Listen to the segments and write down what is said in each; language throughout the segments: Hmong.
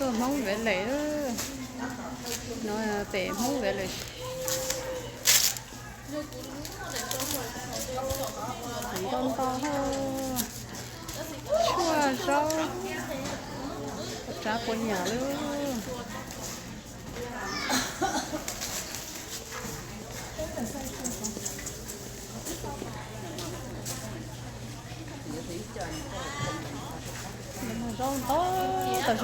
Hmoob Viv Lem, no pem Hmoob Viv Lem. Ntau ntau, tshuaj zaub, tsav puas yam li. Zaub ntau tas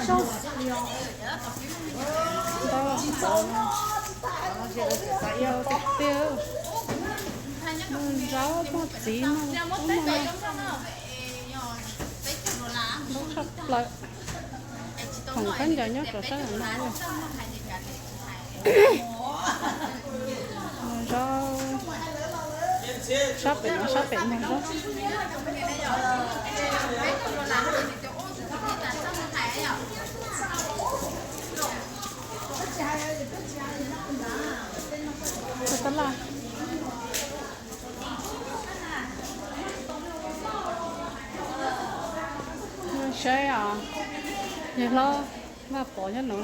zog. Ntau, ntau tiag tiag. Muaj zaub muaj txiv no, ub, muaj no, ntau tshaj plaws. Khoom khaub ncaws nyob rau sab no. Muaj zaub, sab pem no sab pem muaj zaub. Tab laj. Saib os, yawg hlob Vaj Pov nyob no.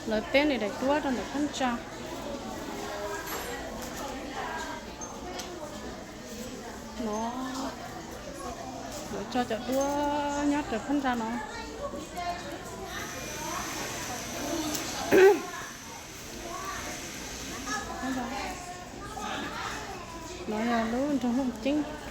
Lawv teb nws daim duab rau ntawm phab ntsa no. Lawv tso cov duab nyob rau phab ntsa no. No yog lub nroog Looj Ceeb.